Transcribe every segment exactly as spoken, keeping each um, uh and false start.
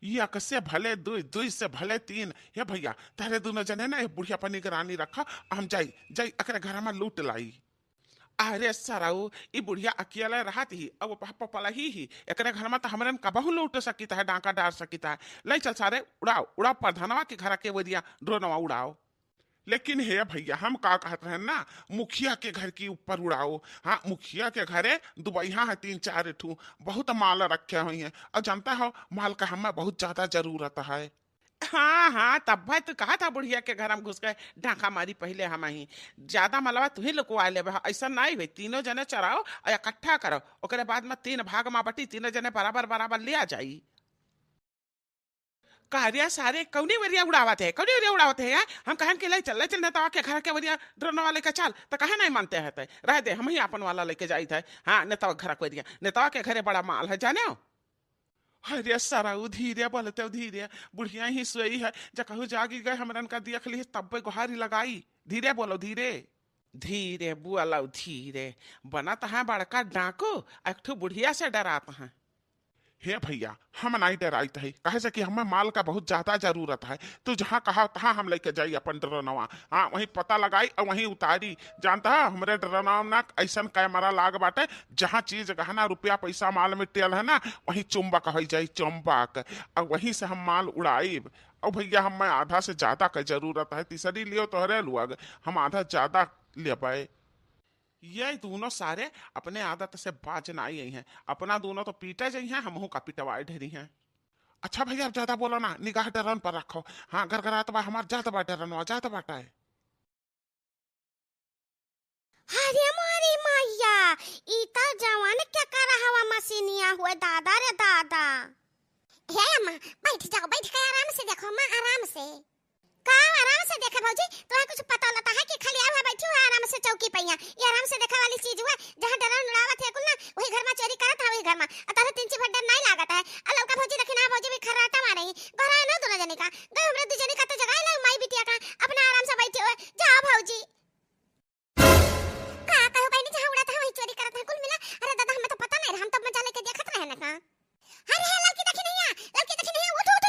एक से भले दुई, दुई से भले तीन। हे भइया, तहरे दुनो जने ना ए बुढ़िया पर निगरानी रखा, हम जाई, जाई एकरे घर में लूट लाई। अरे सरऊ, ई बुढ़िया अकेले रहत ही, अब पह-, पपलही ही, एकरे घर में त हमरन कबहू लूट सकित है, डाका डार सकित है। ले चल सारे, उड़ाओ, उड़ाओ प्रधानवा के घर के वरिया ड्रोनवा उड़ाओ। लेकिन हे भइया, हम का कहत रहन ना, मुखिया के घर की ऊपर उड़ाओ। हाँ, मुखिया के घरे दुबैया है तीन चार ठू, बहुत माल रखे हुई हैं। और जानता हो, माल का हमें बहुत ज्यादा जरूरत है। हाँ, हाँ, तब भाई तू कहा था बुढ़िया के घर हम घुस के डाका मारी पहिले हम ही। ज्यादा मलवा तू ही लुकवा लेबे, ऐसा नहीं हुई। तीनों जने चराओ और इकट्ठा करो, ओकरे बाद में तीन भाग में बटी, तीनों जने बराबर बराबर लिया जाई। का रे सारे, कौने वरिया उड़ावत है, कौने वरिया उड़ावत है यार? हम कहन के ले चल, ले चल नेतावा के घर के वरिया ड्रोन वाले का चल, तो कहे नहीं मानते हैं ते? रह दे, हम ही अपन वाला लेके जाइत है। हाँ, नेतावा के घर के वरिया, नेतावा के घरे बड़ा माल है, जाने हो? अरे सरऊ, धीरे बोलते हो, धीरे। बुढ़िया ही सोई है, जकहू जागी गए, हमरन का देख ली, तब्बे गोहारी लगाई। धीरे बोलो, धीरे। धीरे बोलो, धीरे। बनत है बड़का डाकू, एक ठो बुढ़िया से डरात हैं। हे भइया, हम नाई डराइत है, काहे से कि हमें माल का बहुत ज्यादा जरूरत है। तू जहाँ कहा, तहाँ हम लेके जाई अपन ड्रोनवा। हाँ, वहीं पता लगाई और वहीं उतारी। जानता है, हमरे ड्रोनवा में ना ऐसन कैमरा लाग बाटे, जहाँ चीज, गहना, रुपया, पैसा, माल, material है ना, वहीं चुंबक होइ जाई, चुंबक। और वहीं से हम माल उड़ाइब। और भइया, हमें आधा से ज्यादा के जरूरत है, तीसरी लियो तोहरे लोग, हम आधा ज्यादा लेबै। ये दोनों सारे अपने आदत से बाज ना आई हैं, अपना दोनों तो पीटे जाइ हैं, हमहू का पिटवाए ढेरी हैं। अच्छा भइया, अब ज्यादा बोलो ना, निगाह ड्रोन पर रखो। हाँ, गरगरात बा हमार, जात बा ड्रोनवा, जात बाटे। अरे मोरी मैया, ई त जवन के करहवा मशीनिया हुए, दादा रे दादा। हे अम्मा, बैठ जाओ, बैठ के आराम से देखो अम्मा, आराम से। का आराम से देखे भौजी, तोहे कुछ पता लता है कि खाली आवा बैठी हुआ आराम से चौकी पैया। ये आराम से देखे वाली चीज हुआ, जहाँ ड्रोन उड़ावत है कुल ना, वही घर में चोरी करत है, वही घर में। आ तारे तिनची भर डर नहीं लागत है। आ लौका भौजी देखी ना, भौजी भी खर्राटा मारे ही। घर है ना दोनों जने का, गए हमरे दू जने का तो जगह लो माई बिटिया का, अपना आराम से बैठे हुए। जाओ भौजी। का कहो बहिनी, जहाँ उड़त है वही चोरी करत है कुल मिला। अरे दादा, हमें तो पता नहीं रहा, हम तब मजा लेके देखत रहे ना का। अरे हे लड़की देखी नहीं है, लड़की देखी नहीं है, उठ, उठ।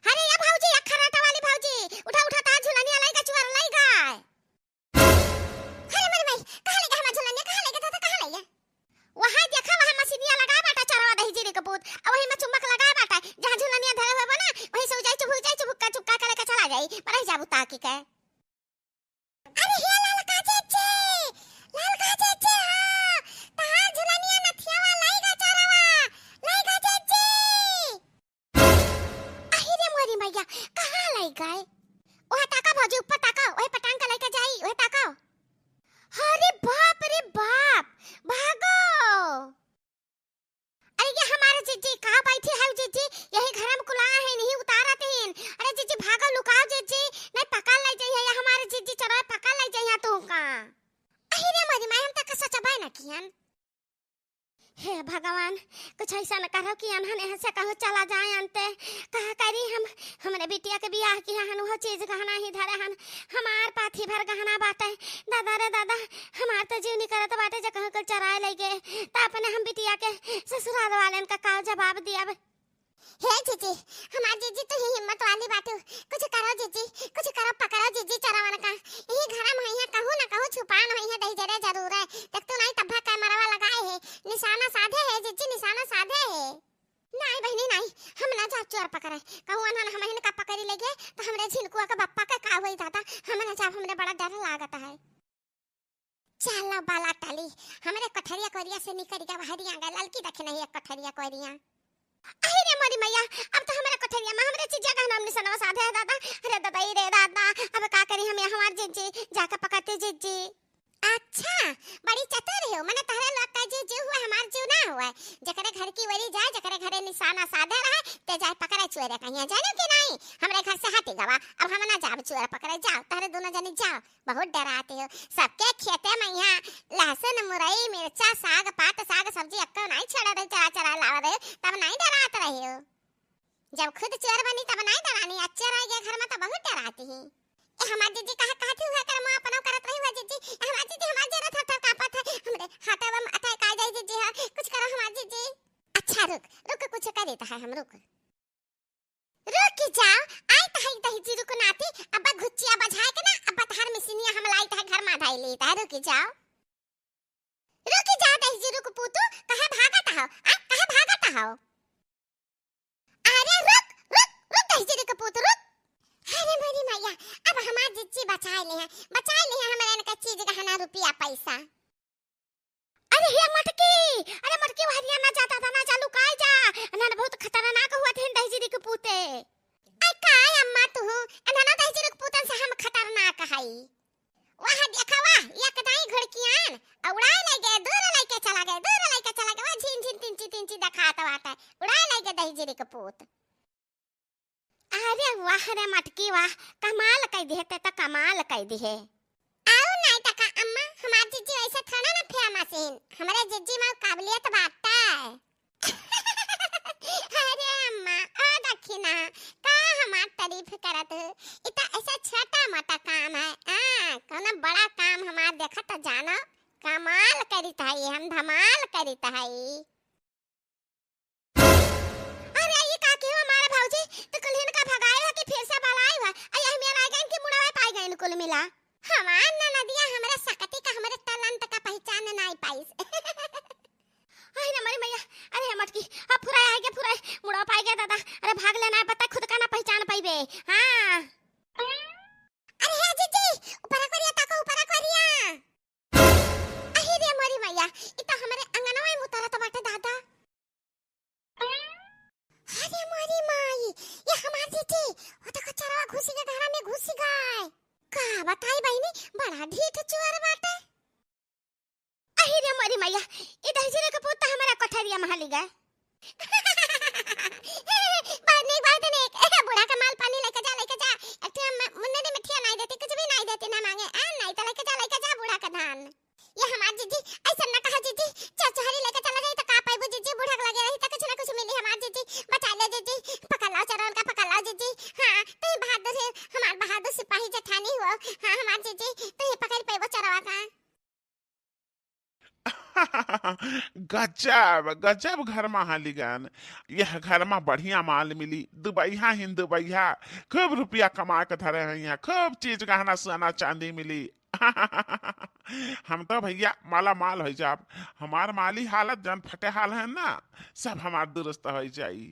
अरे या भौजी, या खर्राटा वाली भौजी, उठा, उठा, तार झुलनिया लाई गा, चुअर लाई गा। अरे मर मई, कहाँ ले गया हमार झुलनिया, कहाँ ले गया दादा, कहाँ ले गया? वहाँ देखा, वहाँ मशीनिया लगा बाटा, चरवा दही जीरे के पूत, और वही में चुम्बक लगा बाटा, जहाँ झुलनिया धरे हुए बा ना, वहीं से उ जाई चुभुक जाई, चुभुक का चुपका के लेके चला जाई, पर रह जाबू ताकी के। अरे हे ललका चेचे, ललका चेचे, हाँ, तहार झुलनिया नथियावा लाई गा चरवा, लाई गा चेचे। अहि रे मोरी मैया, कहाँ लाई गए? ओहे ताका भौजी, ऊपर ताका, ओहे पटांग के लेके जाई, ओहे ताका। अरे बाप रे बाप, भागो। अरे ये हमारे जिज्जी, कहाँ बैठी है जिज्जी? यही घर में कुला है, नहीं उतारत हैं। अरे जिज्जी भागो, लुकाओ जिज्जी, नहीं पकड़ ले जाइए, ये हमारे जिज्जी चोरवा पकड़ ले जाइए तू का। अहि रे मोरी माई, हम तक सचबाई न कियन। हे भगवान, कुछ ऐसा न करो कि अनहन यहाँ से कहूँ चला जाए अंते। कहा करी हम, हमरे बिटिया के बियाह किया हन, वो चीज गहना ही धरे हन। हमार पाथी भर गहना बाटे। दादा रे दादा, हमार तो जीव निकलत बाटे, जे कहूँ कुल चराए ले गए, त अपने हम बिटिया के ससुराल वालन का का जवाब दियब? हे जीजी, हमार जीजी तो ही हिम्मत वाली बाटू। कुछ करो जीजी, कुछ करो, पकड़ो जीजी चोरवन का। यही घर में है, कहूँ न कहूँ छुपान है, दही जरे जरूर है। देख तू नहीं तब्बा कैमरवा लगाए है, निशाना साधे है जीजी, निशाना साधे है। नहीं बहिनी नहीं, हम ना जाब चोर पकड़े। कहूँ अनहन हमहिन का पकड़ी ले गए, तो हमरे झिनकुआ के बप्पा के का होई दादा, हम ना जाब, हमरे बड़ा डर लागत है। चलो बाला टाली, हमरे कोठरिया कोरिया से निकल गया, बाहरी आ गए, ललकी देखे नहीं एक कोठरिया कोरिया। अहि रे मोरी मैया, अब तो हमरे कोठरिया में हमरे चीजा गहना हमने सनवा साधे है दादा। अरे दादा, ई रे दादा, अब का करी हम, हमार जिज्जी, जाके पकड़ते जिज्जी। अच्छा, बड़ी चतुर हो, मने तहरे लोग का जीव जीव हुआ, हमार जीव ना हुआ। जकरे घर की ओरी जाए, जकरे घरे निशाना साधे रहे, ते जाए पकड़े चोरे कहिया, जानो कि नहीं? हमरे घर से हटी गवा, अब हम ना जाब चोर पकड़े, जाओ, तहरे दोनों जनी जाओ, बहुत डराते हो। सबके खेते में यहाँ लहसुन, मुरई, मिर्चा, साग, पात, साग, सब्जी अक्का नहीं छेड़ा रहे, चरा चरा लावा रहे, तब नहीं डरात रहे हो। जब खुद चोर बनी तब नहीं डरानी, आ चोर आइगे घर में तो बहुत डराती ही। ए हमार जिज्जी कहा कहती हुआ कर, मुँह अपनो करत रही हुआ जिज्जी, ए हमार देत है हम, रुक। रुकि जाओ, आइत है दहिजरी क नाती, अब घुच्चिया बझाए के ना, अब तहार मिसिनिया हम लाइत है घर मा धइ लेइत है, रुकि जाओ। रुकि जाओ दहिजरी क पूतू, कहे भागत हो, आ, कहे भागत हो? अरे रुक, रुक, रुक दहिजरी क पूत, रुक। अरे मोरी मैया, अब हमार जिज्जी बचाए लिहे, बचाए लिहे हमरे इनका चीज गहना रुपया पैसा। अरे हे मटकी, अरे मटकी, वहरिया ना जा दादा, ना जा, लुकाए जा, ना, ना, बहुत खतरनाक हुआ थे दहिजरी क पूते। आई काय अम्मा तू, ना, ना दहिजरी क पूतन से हम खतरनाक हई। वाह देखा वाह, एक दाई घुड़कियान, आ उड़ाए लगे, दूर लइके चला गए, दूर लइके चला गए, वाह झिन झिन तिनची तिनची देखात बाटे, उड़ाए लगे दहिजरी क पूत। अरे वाह रे मटकी वाह, कमाल कइ दिहे ते त, कमाल कइ दिहे। आउ नाई त का अम्मा, हमार जिज्जी वैसे थोड़ा ना famous हीन, हमरे जिज्जी मा काबिलियत बाटे। अरे अम्मा, ओ दखिना, का हमार तारीफ करत हो? इ त ऐसा छोटा मोटा काम है, हाँ, कौनो बड़ा काम हमार देखा त जानो, कमाल करित हई, हम धमाल करित हई। अरे, ई का किहो हमारे भौजी? तू कुल्हिन का भगाए हो कि फिर से बलाए हो? आ, यही मेर आ गइन कि मुड़वा पाई गइन कुल मिला। हमार ननदिया हमरे सकती का, हमरे talent का पहचान नाई पाइस। अरे रे मोरी मैया, अरे हे मटकी, अब फुराए आए गे, फुराए, मुड़वा पाई गे दादा। अरे भाग लेना है, पता है खुद का ना पहचान पाइबे। हाँ। अरे हे जीजी, ऊपरा करिया ताको, ऊपरा करिया। अहि रे मोरी मैया, इ त हमरे अंगनवा में उतरत बाटे दादा। अरे मोरी माई, ये हमार जीजी, वो देखो चरवा घुसी गए, घरा में घुसी गए। का बताई बहिनी, बड़ा ढीठ चुअर बाटे। अहि रे मोरी मैया, इ दहिजरे के पूत त हमारा कोठरिया में हली गए। बहुत नीक, बहुत नीक। ए, बूढ़ा के माल पानी लेके जा, लेके जा। एक ठे म-, मुन्ने दी मिठिया नाई देती, कुछ भी नाई देती, ना मांगे। आ, नाई तो लेके जा, लेके जा बूढ़ा का धान। ये हमार जीजी, ऐसा ना कहा जीजी, चरचहरी लेके चला जाई तो का पाइबू जीजी, बूढ़ा के लगे रही तो कुछ ना कुछ मिली हमार जीजी, बचा ले जीजी, पकड़ लाओ चरवन का, पकड़ लाओ जीजी। हाँ, तू ही बहादुर है, हमार बहादुर सिपाही जेठानी हो। हाँ, हमार जीजी, तू ही पकड़ पाइबो चरवा का। गजब, गजब घर मा हालिगन। यह घर मा बढ़िया माल मिली, दुबैहा हिन दुबैहा, खूब रुपया कमा के धरे हैं यहाँ, खूब चीज गहना सोना चांदी मिली। हम तो भैया माला माल होइ जाब, हमार माली हालत जौन फटे हाल है ना, सब हमार दुरुस्त होइ जाई।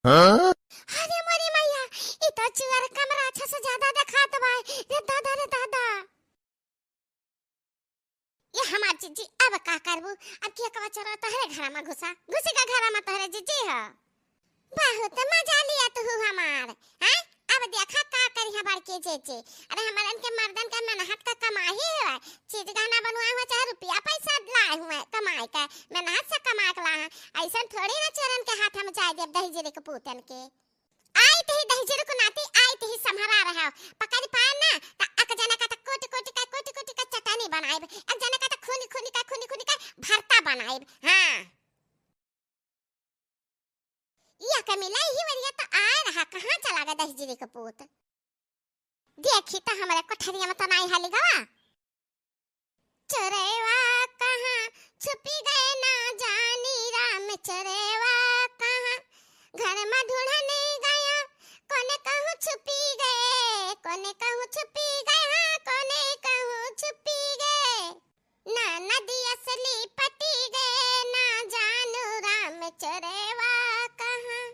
हाँ? अरे मोरी मैया, ई तो चुअर कम राक्षस ज्यादा देखात बा। रे दादा, रे दादा। ये हमार जीजी, अब का करबू? अब की एकवा चोरवा तोहरे घरा में घुसा, घुसी का घरा में तोहरे जीजी ह। बहुत मजा लिया तू हमार, हैं? अब देखा का करी है बड़की जीजी। अरे हमारन के मर्दन के मेहनत का कमाई हुआ, चीज गहना बनवाए हुआ, चाहे रुपया पैसा लाए हुए कमाई के, मेहनत से कमा के ला है। ऐसन थोड़ी ना चोरन के हाथ में जाए देब दहिजरी के पूतन के। आइत ही दहिजरी को नाती, आइत ही सम्हरा रहा, पकड़ पाए ना, त एक जना का त कोटि कोटि का, कोटि कोटि का चटनी बनाइब, एक जना का त खूनी खूनी का, खूनी खूनी का भरता बनाइब। हाँ। या के मिला ही वरिया त आए रहा, कहाँ चला गया दहिजरी के पूत? देखी त हमरे कोठरिया में त नाई हाली गवा। चोरवा कहाँ छुपी गए ना जानी राम, चोरवा कहाँ घर में ढूंढने गया, कोने कहूँ छुपी गए, कोने कहूँ छुपी गए, हाँ, कोने कहूँ छुपी गए। ना नदी असली पटी गए, ना जानू राम चोरवा कहाँ।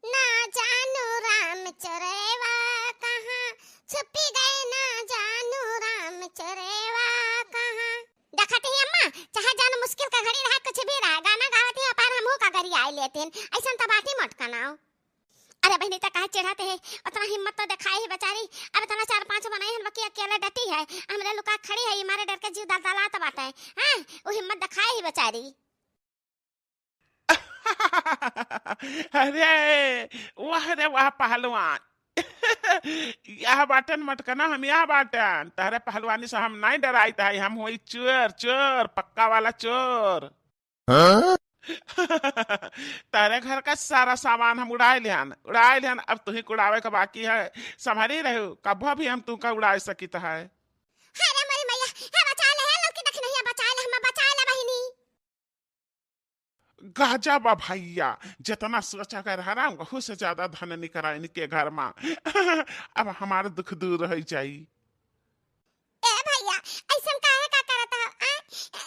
ना जानू राम चोरवा कहाँ छुपी गए, ना जानू राम चोरवा कहाँ। देखत ही अम्मा, चाहे जान मुश्किल का घड़ी रहा, कुछ भी रहा, गाना गावत ही अपार हमहू का गरी आए लेतिन, ऐसन त बात ही मत कनाओ। अरे बहिनी, त काहे चिढ़त है? उतना हिम्मत तो दिखाए ही बेचारी। अब इतना चार पांच बनाई हन, बाकी अकेले डटी है, हमरे लुका खड़ी है, ये मारे डर के जीव दलदलात बाटे। हाँ, वो हिम्मत दिखाए ही बेचारी। अरे, वाह रे वाह पहलवान। यह बाटन मटकना, हम यह बाटन। तहरे पहलवानी से हम नहीं डराइत है, हम होई चोर, चोर, पक्का वाला चोर। हाँ? तहरे घर का सारा सामान हम उड़ाए लिहन, उड़ाए लिहन। अब तुही के उड़ावे का बाकी है, संभरी रहू, कबो भी हम तुहका उड़ाए सकित है। अरे मोरी मैया, हे बचा ले, हे लौकी देख नहीं, बचा ले, हम बचा ले बहिनी। गजब भैया, जितना सोचा कर हराम, वहू से ज्यादा धन निकरा इनके घर मा। अब हमार दुख दूर होइ जाई। ए भैया, अइसन काहे का करत हो? आ,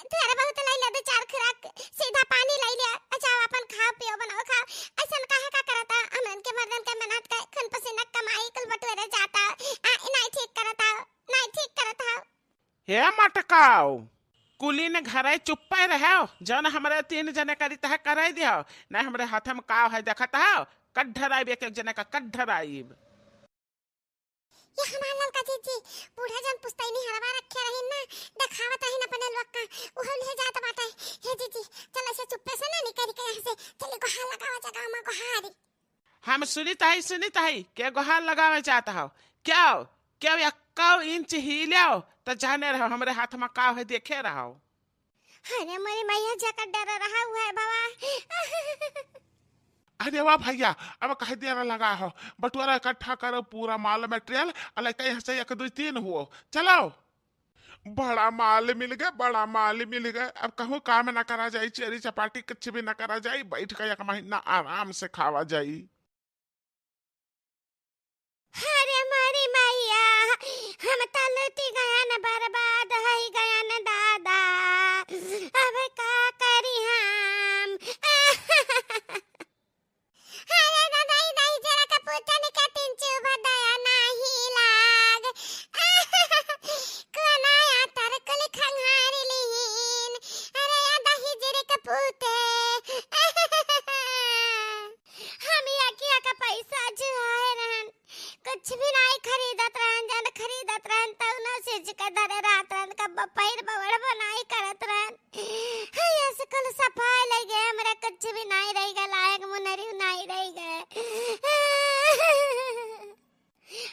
थोड़ा बहुत लइ ले, दो चार खुराक, सीधा पानी लइ ले। अच्छा, अपन खाओ पियो, बनाओ खाओ। अइसन काहे का करत हो? हमन के मर्दन के मेहनत के खून पसीना कमाई कुल बटोरे जात हो। आ, नाहीं ठीक करत हो, नाहीं ठीक करत हो। हे मटकाओ, कुलीन घरे चुप्पे रहो, जौन हमरे तीन जने करी तहे करे दियो, नाहीं हमरे हाथ में काव है देखत हो, कट धराइब एक एक जने का, कट धराइब। ये हमार ललका जीजी, बूढ़ा जौन पुस्तैनी हरवा रखे रहिन ना, देखावत रहिन अपने लोग का, उहो ले जात बाटे। हे जीजी, चल अइसे चुप्पे से ना निकरी के यहाँ से, चली गोहार लगावा जगह मा गोहारी। हम सुनित हई, सुनित हई, के गोहार लगावे जात हो? क्यों, क्यों एक्को इंच हिलो, तो जाने रहो, हमरे हाथ मा काव है, देखे रहो। अरे मोरी मैया, जेकर डर रहा, उहे बाबा। अरे वाह भैया, अब कह दिया ना लगा हो, बटुआरा इकट्ठा करो, पूरा माल मटेरियल, और लइका यहाँ से एक, दो, तीन हुओ, चलो। बड़ा माल मिल गए, बड़ा माल मिल गए। अब कहूँ काम ना करा जाई, चोरी चपाटी कुछ भी ना करा जाई, बैठ के एक महीना आराम से खावा जाई। अरे मोरी मैया, हम त लुटि गयन, बर्बाद होइ गयन दादा, अब का करी हम? अरे दादा, ई दहिजरा के पूतन के तीन चुभ दया नाही लाग। कोना आतर कुल खंगारी लीन। अरे या दहिजरे के पूते। हम यकिया के पैसा जुआए रहन, कुछ भी नाई खरीदत रहन, जन खरीदत रहन, तौनो चीज के धरे रहत रहन, कब पहिर बवड़ बनाई करत रहन। हई, ऐसे कुल सफाई लइ गए, हमरा कुछ भी नाई रहि गए, लायक मुनरी नाई रहि गए।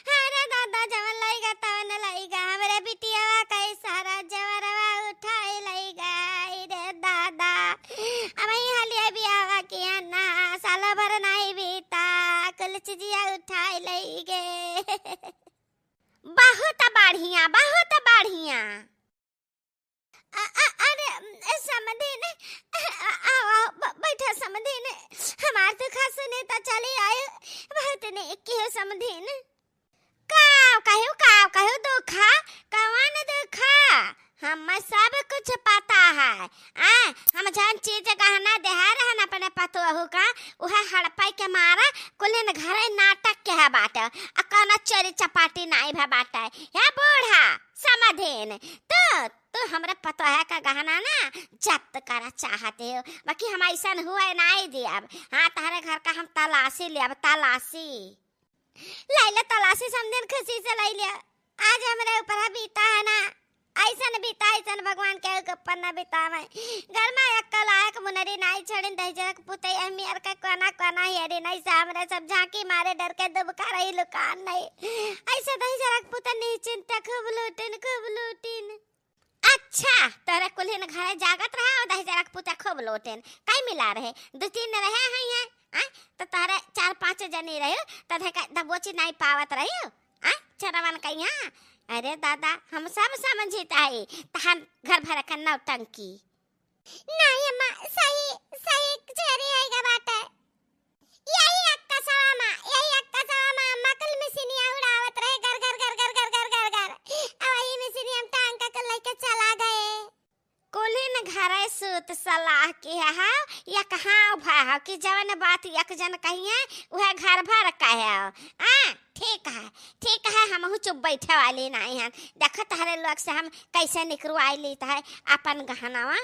अरे दादा, जवन लइ गए, तवन लइ गए, हमरे बिटियावा कई सारा जवरवा उठाई लइ गए रे दादा। अब ई हलिया बियाहवा किया ना, साल भर नाई बीता, कुल चीजिया उठाई लइ गए। बहुत बढ़िया, बहुत बढ़िया। अ, अ, अरे, ए, समधिन, अ, अ, आओ, ब-, बैठा समधिन, हमार दुखा सुने त चली आए, बहुत नेक किहो समधिन। का कहियो, का कहियो दुखा, कवन दुखा? हमें सब कुछ पता है। आ, हम जौन चीज गहना देहा रहन अपने पतोहू का, उहे हड़पाई के मारा कुलिन घरे नाटक किहे बाटे, आ कौनो चोरी चपाटी नाई भा बाटे। हे बूढ़ा, समधिन, तू, तू हमरे पतोह का गहना ना जब्त करा चाहत हो, बाकी हम अइसन हुए नाई दियब। हाँ, तहरे घर का हम तलाशी लेब, तलाशी। लइले तलाशी समधिन, खुशी से लइले। आज हमरे ऊपर बीता है ना, अइसन बीता, अइसन भगवान के ऊपर ना बितावे। घर मा एक लायक मुनरी नाई छोड़िन, दहिजरक पुतई अहमियर के कोना कोना हेरी नाई से हमरे सब झांकी मारे डर के दुबका रही लुकान नाई। अइसे दहिजरक पुतई निश्चिंत खूब लूटिन, खूब लूटिन। अच्छा, तोहरे कुल्हिन घरे जागत रहा और दहिजरक पुतई खूब लूटिन। कई मिला रहे? दो तीन रहे हैं, हैं? आय, तो तोहरे चार पाँच जनी रहे, तोहरे का दबोची नाई पावत रहे, आय, चरवन कइहाँ? अरे दादा, हम सब समझित हई, तहार घर भर का नौटंकी। नाई अम्मा, सही, सही चोरी होइ गए बाटे। यही अक्का सवा मा, यही अक्का सवा मा अम्मा कुल मिसिनिया उड़ावत रहे, गर, गर, गर। अब वही मिसिनिया हम टांग का कुल लइके चला गए। कुलिन घरे सूत सलाह किहे हो, एक हाँ भा हो कि जवन बात एक जन कहिए, उहे घर भर कहे हो। हाँ, ठीक है, ठीक है, हमहू चुप बैठे वाली नाई हन। देखो तहरे लोग से हम कैसे निकरवाई लीत है अपन गहनवा।